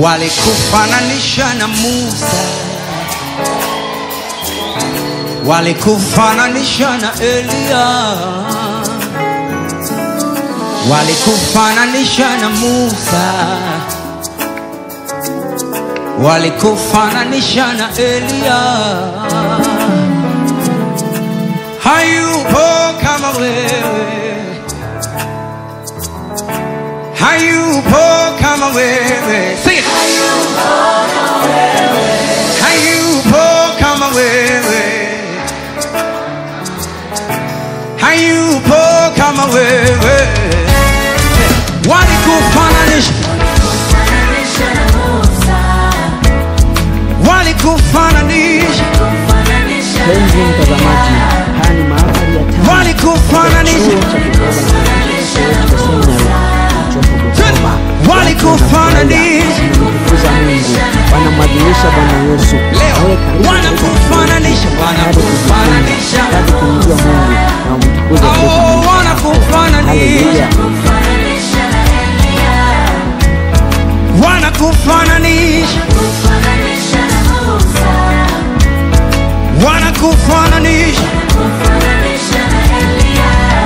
Walikufananisha na Musa, walikufananisha na Elia, walikufananisha na Musa, walikufananisha na Elia. Hayupo kama wewe, hayupo kama wewe. Sing it. Hayupo kama wewe, hayupo kama wewe. Walikufananisha, walikufananisha. Mpenzi mtazamaji, haya ni mahafali ya tano walikufananisha, walikufananisha, wanamtukuza Mungu, wanamwadhimisha Bwana Yesu. Leo wanakufananisha, wanakufananisha, hadi kumjua Mungu na kumtukuza oh, wanakufananisha, wanakufananisha, wanakufananisha.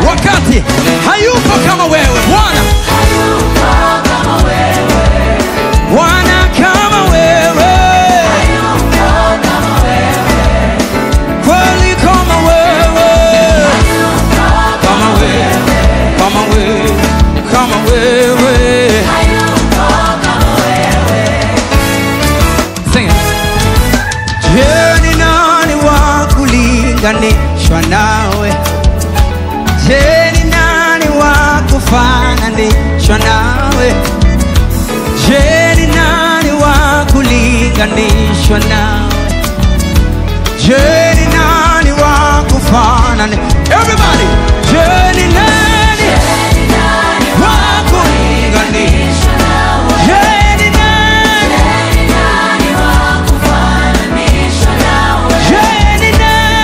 Wakati hayupo kama wewe Bwana, Bwana kama wewe, kweli kama wewe, kama wewe, kama wewe, kama wewe. Sing it. Je, ni nani wa kulinganishwa nawe? Je, ni nani wa kufananishwa nawe? Je, ni nani wa kulinganishwa nawe? Je, ni nani wa kufananishwa? Everybody! Je, ni nani wa kulinganishwa? Je, ni nani? Je, ni nani? Je, ni nani?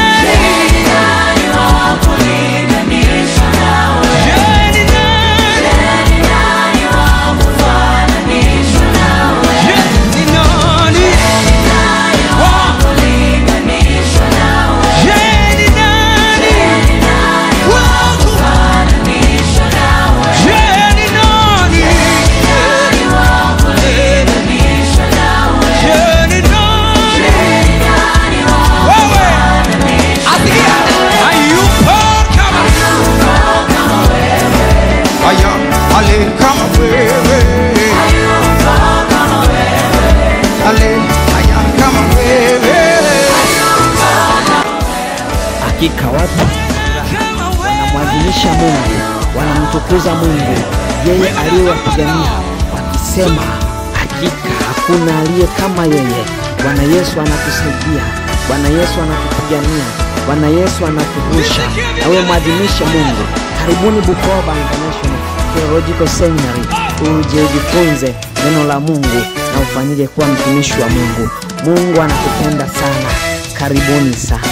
Je, ni nani? Je, ni nani? Je, ni nani? Je, ni nani? Wewe! Asikia! Hayupo kama Aya, ale kama wewe. Ale, aya kama wewe. Hakika watu wanamwadhimisha Mungu, wanamtukuza Mungu, yeye aliyewapigania, wakisema hakika hakuna aliye kama yeye. Bwana Yesu anatusaidia, Bwana Yesu anatupigania, Bwana Yesu anatuvusha. Na wewe mwadhimishe Mungu. Karibuni Bukoba International Theological Seminary, uje ujifunze neno la Mungu na ufanyike kuwa mtumishi wa Mungu. Mungu anakupenda sana. Karibuni sana.